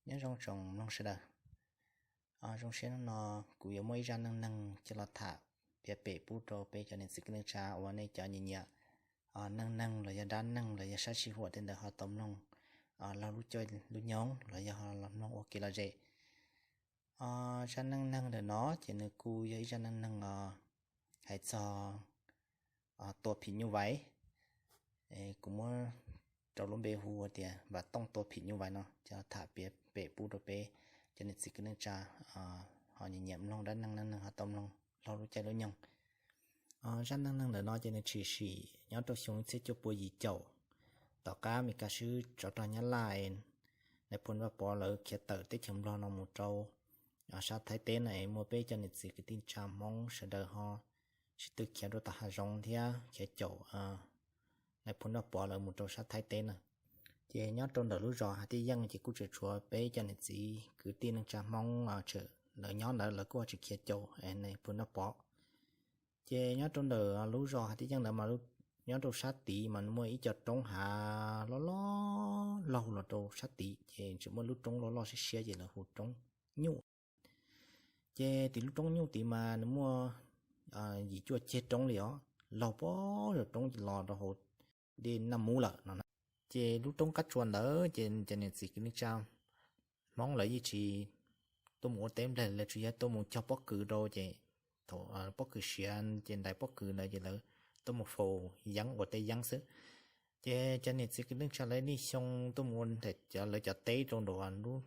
Nyob zoo tsoom mloog sawv daws. Zoo siab hnub no kuv yuav muaj ib zaj neej neeg coj los tham piav pem pub rau peb cov niam txiv kwv tij neej tsa uas nej cov nyiam nyiam neej neeg los yog dab neeg los yog sab sij huam tej ntawd ho tau mloog laug lub caij lub nyoog los yog ho los mloog ua kev lom zem. Zaj neej neeg ntawm no ces nws kuj yog ib zaj neej neeg hais txog tua phim nyuj vais. Kuv muab rau lub npe hu tias Vam Tooj tua phim nyuj vais no coj los tham piav pem pub rau peb cov niam txiv kwv tij neej tsa ho nyiam nyiam mloog dab neeg neej neeg ho tau mloog laug lub caij lub nyoog. Zaj neej neeg ntawm no ces nws tshwm sim nyob rau xyoo ib txhiab cuaj pua yim caum, tom qab Meskas swb tsov rog Nyab Laj, Nais Phoo Vaj Pov lawv khiav tawm teb chaws Nplog no mus rau sab Thaib teb na, muaj peb cov niam txiv kwv tij tsa Hmoob sawv daws ho sib tw khiav rau tom hav zoov thiab khiav caum Nais Phoo Vaj Pov lawv mus rau sab Thaib teb na. Ces nyob rau ntawm lub zos Hav Tij Yeej ces kuj tseem tshuav peb cov niam txiv kwv tij neej tsa Hmoob tseem lawv nyob ntawd, lawv kuj tsis khiav caum Nais Phoo Vaj Pov. Ces nyob rau ntawm lub zos Hav Tij Yeej ntawd mas nyob rau sab tid mas nws muaj ib co roob hav loj loj laug los rau sab tid, ces tseem muaj lub roob loj loj siab siab ces lawv hu roob Nyuj. Ces tim lub roob Nyuj tid mas nws muaj yim cuaj ceg roob li os, laug pem zos roob los rau hauv dej Naj Mub lawm no. Ces lub roob Qab Tsuas ntawd ces cov niam txiv kwv tij neej tsa Hmoob lawv yeej tsis tuaj mus ua teb nplej, lawv tsuas yog tuaj mus cog pob kws rau ces thaum pob kws siav ces ntais pob kws ntawd ces lawv tuaj mus faus yeeb ua teb yeeb xwb. Ces cov niam txiv kwv tij neej tsa lawv niaj xyoo tuaj mus ua lawv cov teb rau nraum lub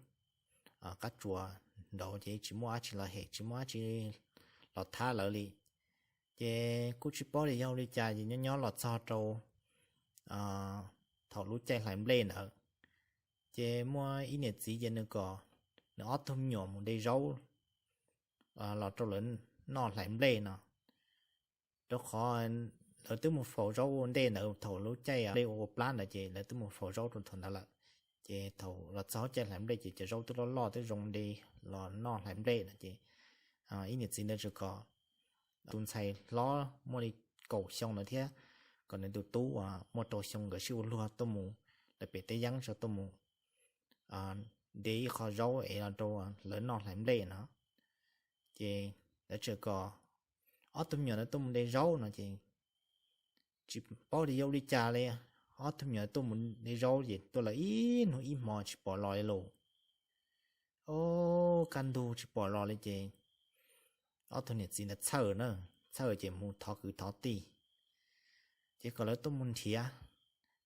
Qab Tsuas nraud ces tsis muaj dab tsi los hem, tsis muaj dab tsi los thab lawv li. Ces kuj tsis paub li yog ua li cas ces nyob nyob los txog rau thaum lub caij hlais nplej ntawd, ces muaj ib niam txiv ces nws kom nws ob tug me nyuam mus de zaub los rau lawv noj hlais nplej no. Rau qhov lawv twb mus faus zaub ua ntej ntawd thaum lub caij nplej ua plab ntawd ces lawv twb mus faus zaub rau thaum ntawd lawm. Ces thaum los txog lub caij hlais nplej ces cov zaub twb loj loj twb zoo de los noj hlais nplej no ces ib niam txiv ntawd tsis kom tus ntxhais hlob muaj li kaum xyoo ntawd thiab kom nws tus tub muaj rau xyoo nkawd sib ua luag tuaj mus lawv pem teb yeeb tso tuaj mus de ib qho zaub es los rau lawv noj hlais nplej no. Ces lawv tseem kom ob tug me nyuam ntawd tuaj mus de zaub no ces tsis paub li yog ua li cas li, ob tug me nyuam tuaj mus de zaub ces tuaj lawm ib hnub ib hmo tsis pom los li lauj. Ob, kaj ntug tsis pom los li ces ob tug niam txiv ntawd txhawj na, txhawj ces mus thov kwv thov tij, ces kom lawv tuaj mus nrhiav,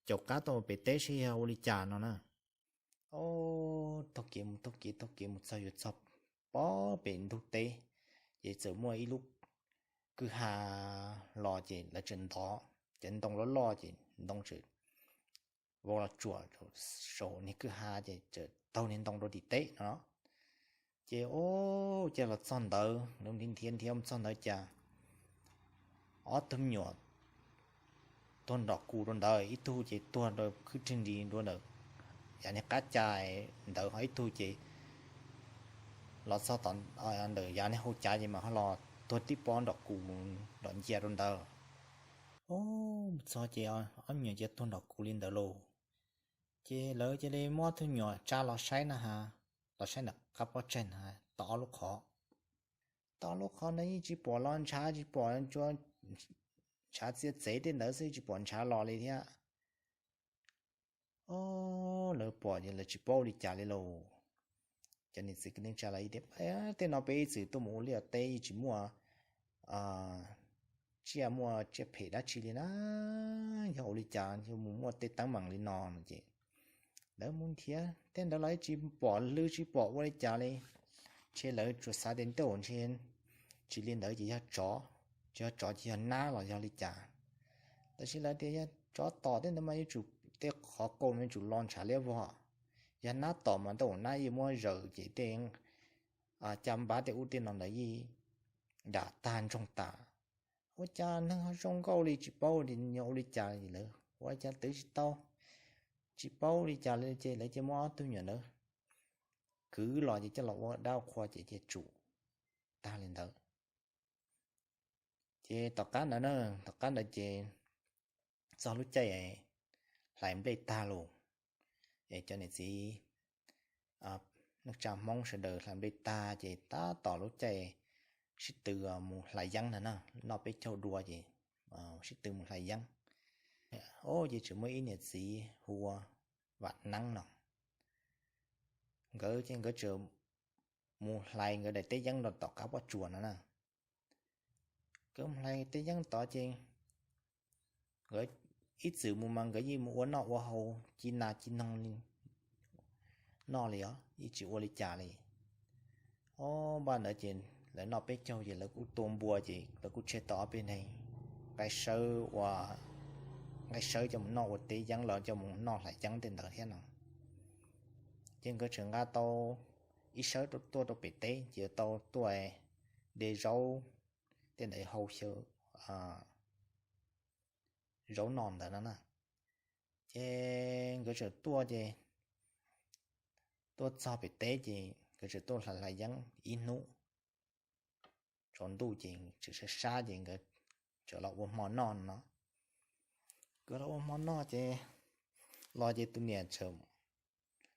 caum qab tuaj mus pem teb seb yog ua li cas no na. Ob, taug kev mus taug kev taug kev mus txog yuav txog pob pem ntug teb, ces txawm muaj ib lub kwj ha los ces lawv tseem ntov, cov ntoo loj loj ces ntoo tseem vau los tsuam saum niag kwj ha ces tseem taug niag ntoo rau tim teb no. Ces ua cas los txog ntawd lawv nrhiav nrhiav mus txog ntawd cas ob tug me nyuam tuag nrom kus rau ntawd, ib tug ces tuag rau khwb rwg nris rau ntawm yav niag qab ca ntawd, ho ib tug ces los txog tom ntawm yav niag hauv cav ces mas ho los tuag tib pob nrom kus nrom ncia rau ntawd. Mus txog ces ob me nyuam cia tuag nrom kus li ntawd lauj. Ces lawv cia li muab ob tug me nyuam tsa los saib na has, los saib ntawm qab pob tsaig na has, tau ob lub qhov, tau ob lub qhov ntawd yeej tsis pom los ntshav, tsis pom, ntshav txia txev tej ntawd xwb tsis pom ntshav los li thiab. Ob, lawv pom ces lawv tsis paub ua li cas li lauj. Cov niam txiv kwv tij neej tsa lawv tias, tej no peb ib txwm tuaj mus ua liaj teb yeej tsis muaj tsiaj, muaj tsiaj phem dab tsi li na, yog ua li cas yuav mus muaj tej teeb meem li no no ces lawv mus nrhiav tej ntawd los yeej tsis pom hlwb tsis pom ua li cas li. Ntshe lawv tsuas xav tias tej zaum ntshe tsis li ntawd ces yog tsov, tsis yog tsov ces yog nab los yog li cas. Tab sis lawv tias yog tsov tom tej ntawd mas yuav tsum, tej qhov kauj no yuav tsum lo ntshav liab vog. Yog nab tom mas tej zaum nab yeej muab zaws ces tej ca npab tej ub tej no ntawd yeej dam tag ntsoog tas. Ua cas neeg ho zoo nkauj li tsis paub li yog ua li cas li lawv, ua li cas twv tsis tau, tsis paub li cas li ces lawv cia muab ob tug me nyuam ntawd kwv los ces coj los ua dab ua qhua ces cia tsum tag li ntawd. Ces tom qab ntawd na, tom qab ntawd ces txog lub caij hlais nplej tag los, es cov niam txiv neej tsa Hmoob sawv daws hlais nplej tag ces tab tom lub caij sib tw mus hlais yeeb ntag na, noj peb caug dua ces sib tw mus hlais yeeb. Ub, ces tseem muaj ib niam txiv hu ua Vam Neeb no, nkawd ces nkawd tseem mus hlais nkawd daim teb yeeb rau tom qab pob tsuas no na. Nkawd mus hlais teb yeeb tod ces nkawd ib txwm mus mas nkawd yeej mus ua noj ua haus ci nas ci noog noj li os, yeej tsis ua li cas li. Ob npaj ntawd ces lawv noj peb caug ces lawv kuj tua npua ces lawv kuj tseg tau ob peb neeg nqaij sawb ua, nqaij sawb coj mus noj ua teb yeeb los coj mus noj hlais yeeb tej ntawd thiab no. Ces nkawd tseem nqa tau ib sawb tuaj rau pem teb ces tau tuaj de zaub tej ntawd hau xyaw zaub no ntawd no na. Ces nkawd tseem tuaj ces tuaj txog pem teb ces nkawd tseem tuaj hlais hlais yeeb ib hnub tsaus ntuj ces tseem sab sab ces nkawd tseem los ua hmo noj no. Nkawd los ua hmo noj ces los ces tus niam tseem,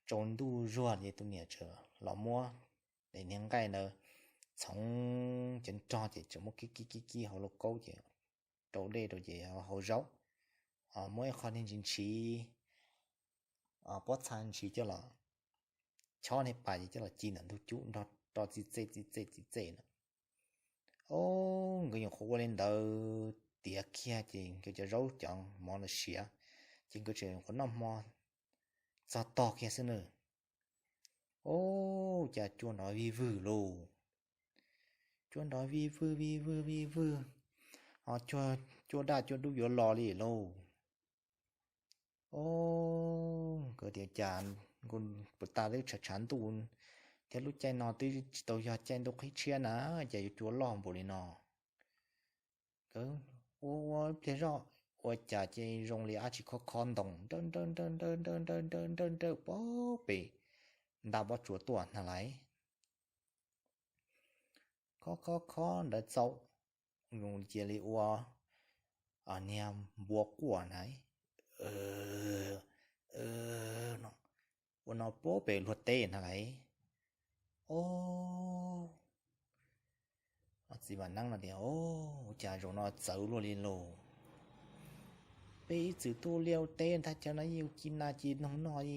tsaus ntuj zuag ces tus niam tseem los muab daim niag nqaij ntawd txhoov cov nrog ces tseem muab kib kib kib kib hauv lauj kaub ces rau dej rau ces hau zaub, muab ib qho niag ntsis ntshis pob txha ntshis coj los chob niag pas ces coj los ci ntawm ntug cub nrog rau txi txej txi txej txi txej na. Ob, nkawd nyuam qhuav ua li ntawd tiav kiag ces nkawd cov zaub cov mov ntawd siav ces nkawd tseem nyuam qhuav noj hmo txog tog kiag xwb na. Ob, cas cua nrov vij vwg lauj. Cua nrov vij vwg vij vwg vij vwg, ho cua daj cua dub yuav los li lauj. Ob, nkawd tias cas puas tas twb tshav tshav ntuj thiab lub caij no twb tsis tau yog caij ntuj qhib tshiab na, cas yuav cua loj npaum li no. Nkawd ua ua ib pliag zoj ua cas ces zoo li dab tsi khob khob ntoo nrawj nrawj nrawj nrawj nrawj nrawj nrawj nrawj nrawj pob pem nta pob tsuas tuaj ntag lauj. Khob khob khob ntawd txaus, zoo cia li ua niag npua quaj na, no, ua no pob pem luag teb ntag lauj. Ob, txiv Vam Neeb no tias, Ua cas zaum no txawv luaj li lauj? Peb ib txwm tuaj liaj ua teb thaj chaw no yeej ci nas ci noog noj,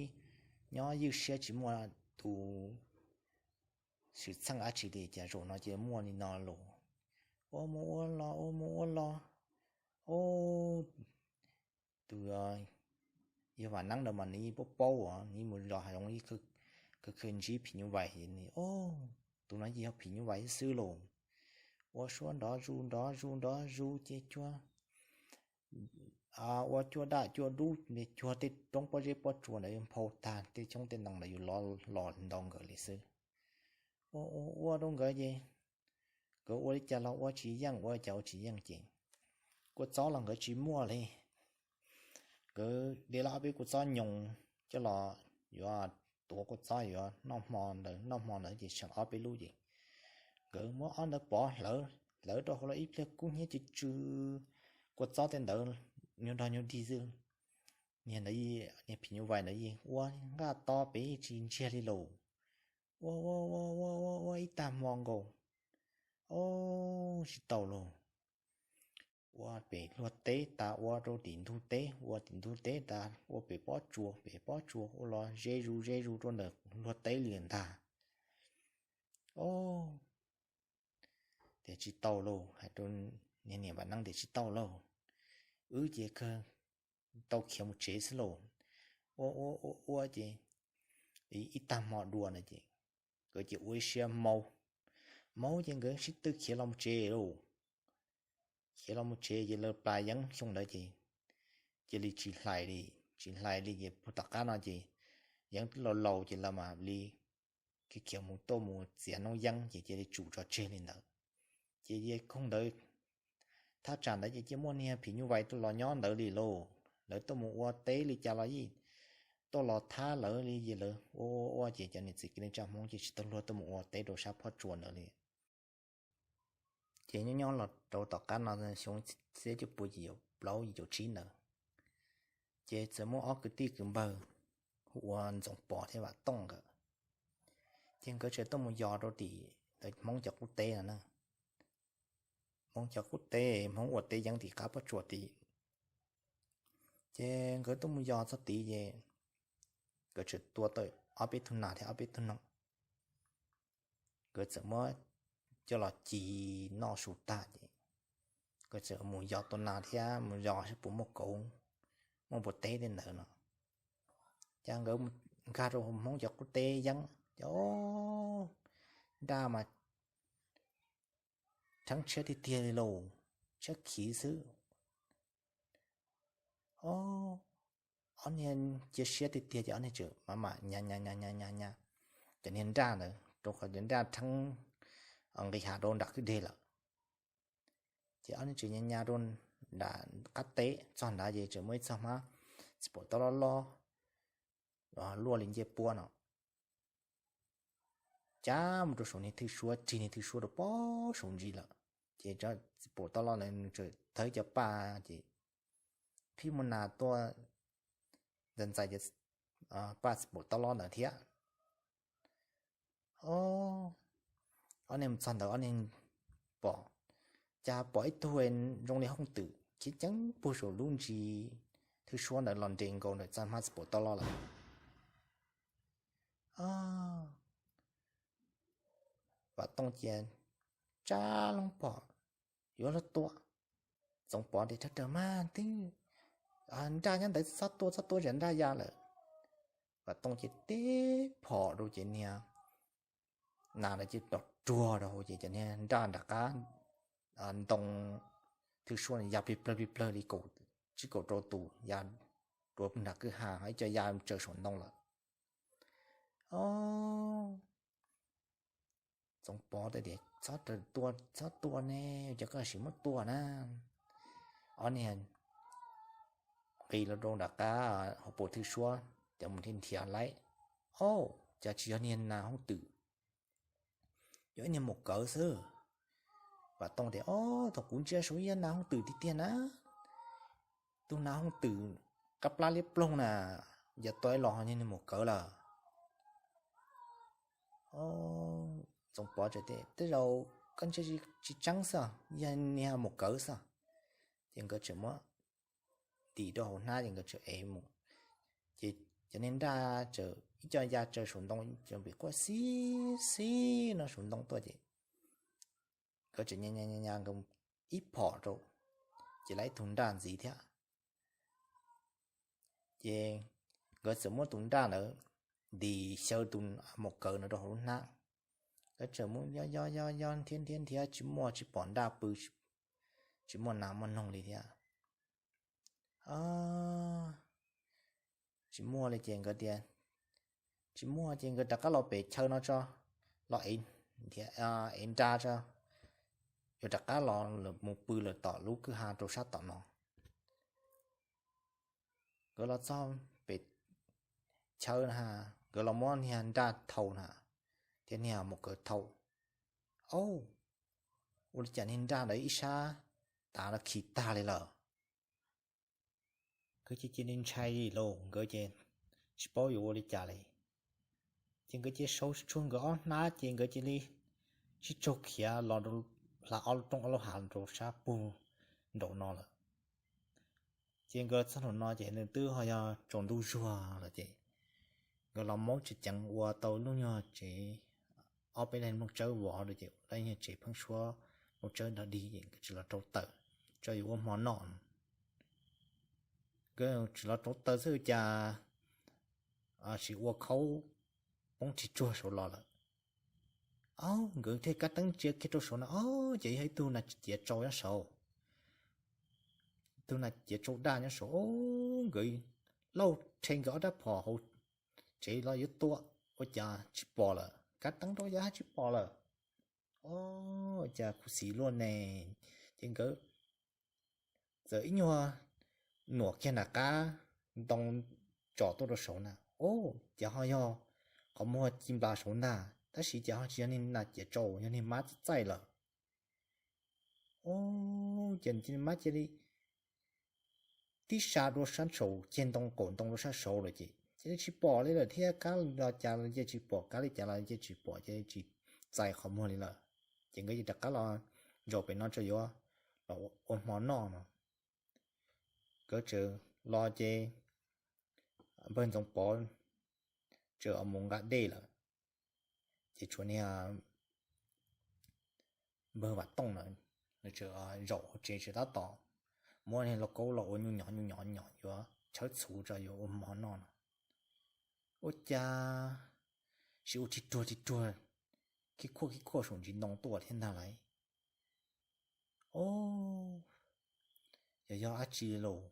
nyob ywj siab tsis muaj tus xwm txheej dab tsi li, cas zaum no cia muaj li no lauj? Ua mus ua los ua mus ua los, tus yawg Vam Neeb ntawd mas nws yeej paub paub os, nws yeej mus zov hav zoov yeej khaws khaws ntsib phim nyuj vais, Tus no yeej yog phim nyuj vais xwb lauj. Ua suab nrov zus nrov zus nrov zus ces cua, ua cua daj cua dub, cuag tej roob pob zeb pob tsuas ntawd yuav nphau tag, tej xyoob tej ntoo ntawd yuav lov los ntau nkawd li xwb. Ua ua ua rau nkawd ces nkawd ua li cas los ua tsis yeej, ua li cas ua tsis yeej ces kua txob los nkawd tsis muaj li. Nkawd de los ob peb kua txob nyoos coj los yuav tuav kua txob yuav noj hmo ntawd, noj hmo ntawd ces tsheej ob peb lub ces nkawd muab ob ntawd pov hlawv hlawv rau hauv los ib pliag kub hnyiab tsw tsw, kua txob tej ntawd nyuag nrog nyuag dig xwb. Niag ntawd, niag phim nyuj vais ntawd yeej ua nqaj to pem tsis ntsiag li lauj. Ua ua ua ua ua ua ib tag hmo nkaus, ua tsis tau lauj. Ua pem luag teb tas ua rau tim ntug teb, ua tim ntug teb tas ua pem pob tsuas, pem pob tsuas ua los ze zus ze zus rau ntawm luag teb li ntag. Ua tias tsis tau lauj, hais rau niag niam Vam Neeb tias tsis tau lauj, wb ces kawg tau khiav mus tsev xwb lauj. Ua ua ua ua ces ib tag hmo dua na ces nkawd ces ua ib siab maub, maub ces nkawd sib tw khiav los mus tsev lauj. Khiav los mus tsev ces lawv plas yeeb xyoo ntawd ces cia li tsis hlais li, tsis hlais li ces puag tom qab no ces yeeb twb laus laus ces lawv mam li khiav khiav mus tuaj mus txiav noob yeeb ces cia li tsum tso tseg li ntawd. Ces koog ntawd, thaj tsam ntawd ces cia muaj niag phim nyuj vais tuaj los nyob ntawd li lauj. Lawv tuaj mus ua teb li cas los yeej tuaj los thab lawv li, ces lawv ua ua ua ces cov niam txiv kwv tij neej tsa Hmoob ces tsis tau luag tuaj mus ua teb rau sab pob tsuas ntawd li. Ces nyob nyob los rau tom qab no xyoo ib txhiab cuaj pua yim caum plaub yim caum tsib ntawd, ces txawm muaj ob kwv tij kwv npawg hu ua Ntxoov Pov thiab Vam Tooj nkawd, Ces nkawd txawm tuaj mus yos rau tim ntawd Hmoob cov qub teb no na. Hmoob cov qub teb, Hmoob ua teb yeeb tim qab pob tsuas tid. Ces nkawd tuaj mus yos txog tid ces nkawd txawm tua tau ob peb tug nas thiab ob peb tug noog. Nkawd txawm muab coj los ci noj su tag ces nkawd txawm mus yos tua nas thiab mus yos saib puas muaj kauv, muaj puas teb tej ntawd no. Ces nkawd nkag rau Hmoob cov qub teb yeeb ces nraj mas rheeb tshiab tiag tiag li lauj, tshiab khiv xwb. Ob niag cia siab tiag tiag ces ob niag txawm mam mam nyas nyas nyas nyas nyas cov niag nraj ntawd rau qhov cov nraj rheeb nqis hav rau nram kwj deg lawm. Ces ob niag txawm nyas nyas rau nram qab teb txog nrad ces txawm muaj ib txog hmab txiv paum taub loj loj luaj li ncej puab no cab mus rau saum niag thwj suab, rig niag thwj suab rau pob saum ntsis lawm. Ces txiv paum taub loj ntawd nws txawm thawb cov paj ces phib muaj nas tuaj ntxais ntxais cov paj txiv paum taub loj ntawd thiab. Ob niag mus txog ntawd ob niag pom, cas pom ib tug zoo li hooj twm khiav ceev puag saum lub ntsis thwj suab ntawd los nres nkaus ntawm txaj hmab txiv paum taub loj lawm. Vam Tooj cia tsab loob pom yuav luag tua. Txoov Pov tias, Raws raws mas, twb nraj nyob ntawd txhob tua, txhob tua tsam nraj ya lawm. Vam Tooj cia tib phom rau ces niag nas ntawd cia li ruag rau hauv ces cov niag nraj nram qab ntoo thwj suab ya plig plawg plig plawg li kaum tsib kaum rau tus ya rau nram kwj ha, ib co ya tsaws saum ntoo lawm. Txoov Pov tias, Txhob tua, txhob tua ne, cov koj sim muab tua na. Ob niag nqis los rau nram qab hauv paus thwj suab, cov mus nrhiav nrhiav laib, o, cas tsis yog niag nas hooj twm, yog ib niag maum kawv xwb. Vam Tooj tias, O, thaum kuv ntsia saud yog nas hooj twm tiag tiag na, tus nas hooj twm qab plab liab ploog na, yog tua los niag niag maum kawv lawm. Txoov Pov tias, Tej zaum koj ntsia tsis tseeb xwb, yog niag maum kawv xwb. Ces nkawd tseem muab ntim rau hauv hnab ces nkawd tseem ev mus. Ces cov niag nraj tseem ib co ya tsaws saum ntoo, cov pem quaj xib xib no saum ntoo tuaj ces nkawd tseem nyas nyas nyas nkawd ib phom rau, ces lawv ib tug nraj ntxiv thiab. Ces nkawd txawm muab tus nraj ntawd ntim xyaw tus maum kawv no rau hauv lub hnab. Nkawd tseem muab yob yob yob yob nrhiav nrhiav nrhiav tsis muaj, tsis pom nraj pw, tsis muaj nas muaj noog li thiab. Tsis muaj li ces nkawd tias, Tsis muaj ces nkawd rov qab los pem chaw no tso, los ev nra tso, yuav rov qab los mus pw lawm tom lub kwj ha rau sab tom no. Nkawd los txog pem chaw na, nkawd los muab niag nraj thau na, thiab niag maum kawv thau. Au, ua li cas niag nraj ntawd ib sab tav no khi tag li lawm. Nkawd cia cia li ntshai li lauj, nkawd ces tsis paub yuav ua li cas li. Ces nkawd cia sau tsuag nkawd ob hnab ces nkawd cia li sib tsaug khiav los rau hla ob lub roob ob lub hav rau sab puag nraum no lawm. Ces nkawd txog nraum no ces nws twb ho yog tsaus ntuj zuag lawm ces nkawd los maub tsev ceev ua tau lub nyuag tsev ob peb leeg nplooj tsawb vov rau ces lub nyuag tsev pheeb suab nplooj tsawb dog dig ces nkawd tsis los rau taws, tso yuav ua hmo noj. Nkawd tsis los rau taws xwb cas tsis ua khaub poob ris tsuag saud los lawm. Au, nkawd thiaj kab teeb ntsia kiag rau saud na, o, ces yog ib tug nas ciav tsau nyob saud. Tug nas ciav tsau daj nyob saud, o, nkawd lauj rhe nkawd ob rab phom hauv tsev los yuav tua, ua cas tsis pom lawm, kab teeb rau yam tsis pom lawm. O, cas khuv xim luaj ne. Ces nkawd txawm ib nyuag nuam kiag nram qab ntoo tsom tuaj rau saud na, o, ces ho yog qhov muag ci nplas saud ntag, tab sis ces ho tsis yog niag nas ciav tsau, yog niag mab txaij txaij lawm. O, ces niag mab cia li tib sa rau sab saud, ceg ntoo qaum ntoo rau sab saud lawm ces Ces tsis pom li lawm thiab, kab los cas los ces tsis pom, kab li cas los ces tsis pom, ces tsis txais qhov muag li lawm. Ces nkawd ces rov qab los zaum pem no tso yuav los ua hmo noj no. Nkawd tseem los ces npawg Ntxoov Pov tseem mus nqa dej lawm. Ces tshuav niag npawg Vam Tooj na, nws tseem zaum hauv tsev tseem tab tom muab niag lauj kaub los ua nyuj nyom nyuj nyom nyom yuav tshawb txhuv tso yuav ua hmo noj no. Ua cas sim ua rig ruag rig ruag, khib khuaj khib khuaj saum ntsis ntoo tuaj thiab ntag lauj. Ob, yog yog dab tsi lauj?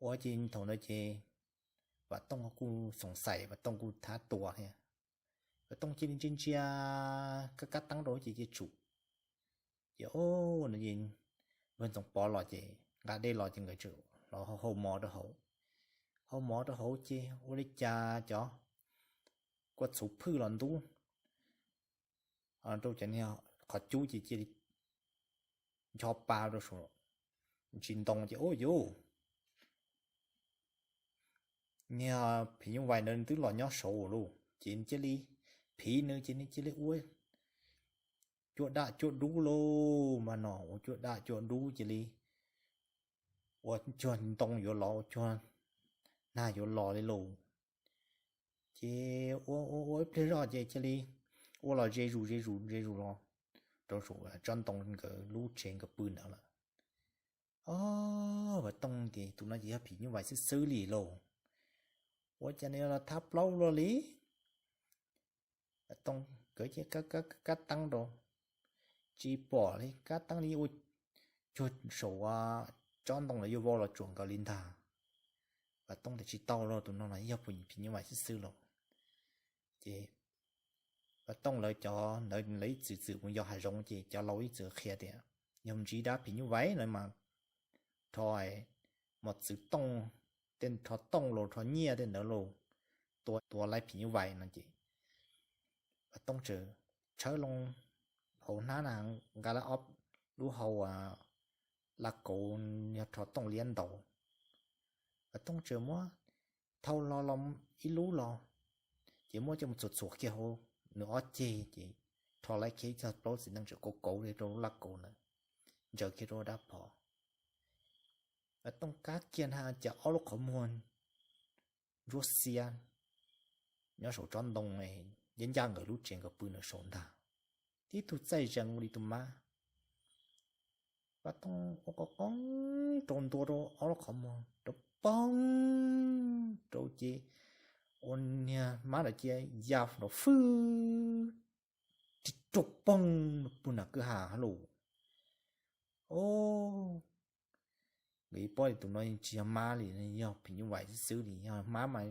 Ua ces thaum ntawd ces Vam Tooj kuj xoom xais, Vam Tooj kuj thab tua thiab. Vam Tooj cia li ntsia ntsia kab kab teeb rau ces cia tsum. Ces ob, npawg Ntxoov Pov los ces nqa dej los ces nkawd tseem los hau mov rau hauv. Hau mov rau hauv ces ua li cas cov kua txhuv phwj los ntub rau cov niag qhov cub ces cia li ncho pa rau saum ntsis ntoo ces ub yuj, niag phim nyuj vais ntawd twb los nyob saud lauj. Ces cia li phiv nws ces nws cia li ua cuaj daj cuaj dub lauj. Mas no ua cuaj daj cuaj dub cia li ua cuag ntoo yuav los, ua cuag nag yuav los li lauj. Ces ua ua ua ib pliag zoj ces cia li ua los ze zus ze zus ze zus los rau saum tsob ntoo nkawd lub tsev nkawd pw ntawd lawm. Ob, Vam Tooj tias tus no ces yog phim nyuj vais xwb xwb li lauj. Ua cas nws los thab plaub luaj li? Vam Tooj nkawd cia li kab teeb rau, tsis pom li, kab teeb li ua cuag saum tsob ntoo lawv yuav vau los tsuam nkawd li ntag. Vam Tooj tias tsis tau lauj, tus no los yog phim nyuj vais xwb xwb lauj. Ces Vam Tooj lawv cov ntawd lawv ib txwm txwm mus yos hav zoov ces cov laus ib txwm qhia tias yog ntsib dab phim nyuj vais lawm mas rho mos txwv tooj, tej rho tooj los rho nyiaj tej ntawd los tua tua laib phim nyuj vais no ces Vam Tooj tseem tshawb loo hauv hnab na, nqa lawm ob lub hau laj kauv yog rho tooj liab ntaus. Vam Tooj tseem muab thau hlo los ib lub los, ces muab coj mus txhuam txhuam kiag hauv nws ob ceg ces rho laib kiag ib txog plaub txiv neej tseem kauv kauv li rau lub laj kauv ntawd, ntsaws kiag rau dab phom. Vam Tooj kab kiag na cas ob lub qhov muag ntsuab xiab nyob saum tsob ntoo ncaj ncaj nkawd lub tsev nkawd pw ntawd saum ntag. Tib tug txaij zees ua li tus mab. Vam Tooj ua qo qoob rau ntua rau ob lub qhov muag rau poog rau ces ua niag mab ntawd cia ya nrov fwj ris ruaj poog puag nram kwj ha hauv lauj. Ob, nkawd paub tias tus no tsis yog mab li, yog phim nyuj vais xwb xwb li, yog mab mas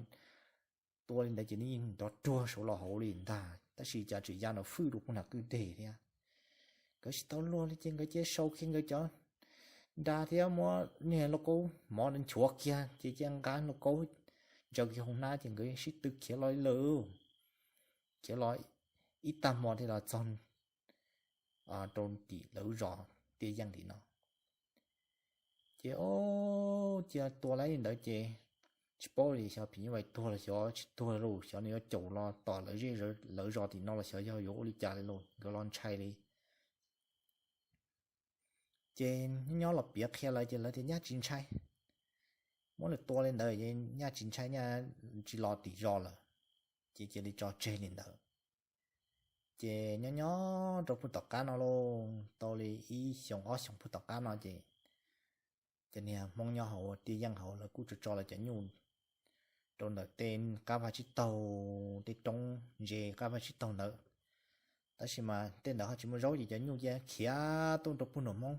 tua li ntawd ces nws yeej nrov ruag saud los hauv li ntag, tab sis cas tseem ya nrov fwj rau puag nram kwj deg thiab. Nkawd tsis tau luag li ces nkawd cia li sau kiag nkawd cov nra thiab muab niag lauj kaub mov nchuav kiag ces cia li nqa lauj kaub ntsaws kiag hauv hnab ces nkawd sib tw khiav los li lawm. Khiav los ib tag hmo thiaj los txog rau tim lawv zos Tiaj Yeej tim no. Ces ob, cia tua laib li ntawd ces tsis paub li xyov phim nyuj vais tuag los xyov tsis tuag lauj, xyov nws yuav caum los tom lawv zej lawv zos tim no los xyov yog yuav ua li cas li lauj, nkawd los ntshai li. Ces nyob nyob los piav qhia lawv ces lawv tias nyaj tsis ntshai, muab nws tua li ntawd ces nyaj tsis ntshai, nyaj tsis los tim zos lawm, ces cia li tso tseg li ntawd. Ces nyob nyob rau puag tom qab no lauj, tau li ib xyoos ob xyoos puag tom qab no ces cov niag Hmoob nyob hauv Tiaj Yeej hauv lawv kuj tso tso lawv cov nyuj rau ntawm tej qab vaj tsib taug, tej roob ntse qab vaj tsib taug ntawd. Tab sis mas tej ntawd ho tsis muaj zaub ces cov nyuj cia khiav tuaj rau puag nram Hmoob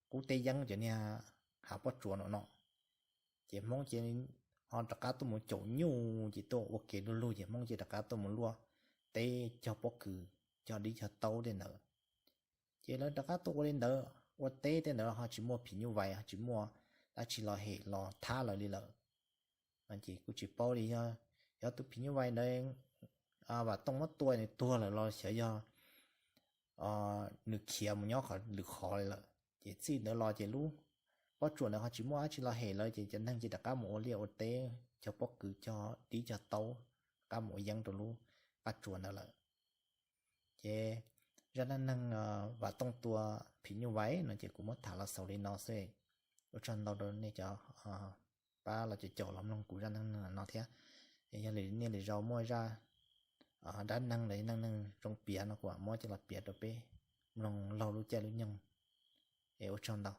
qub Tiaj Yeej cov niag hav pob tsuas no no. Ces Hmoob cia ho rov qab tuaj mus caum nyuj ces tuaj ua kev luag lug ces Hmoob cia rov qab tuaj mus luaj teb cog pob kws, cog dib cog taub tej ntawd. Ces lawv rov qab tuaj ua li ntawd, ua teb tej ntawd ho tsis muaj phim nyuj vais, ho tsis muaj dab tsi los hem los thab lawv li lawm. Ces kuj tsis paub li yog, yog tus phim nyuj vais ntawd Vam Tooj muab tua nws tuag lawm los xyov yog nws khiav mus nyob qhov lwm qhov li lawm. Ces txij ntawd los ces lub pob tsuas ntawd ho tsis muaj dab tsi los hem lawm ces cov neeg ces rov qab mus ua liaj ua teb, cog pob kws, cog dib cog taub, rov qab mus ua yeeb rau lub qab tsuas ntawd lawm. Ces zaj dab neeg Vam Tooj tua phim nyuj vais no ces kuv muab tham los xaus li no xwb. Ua tsaug ntau rau nej cov pab los caum los mloog kuv zaj dab neeg no thiab. Yog li nej lwm zaus muaj zaj dab neeg los dab neeg zoo piav no kuv muab coj los piav rau peb mloog laug lub caij lub nyoog. Es ua tsaug ntau.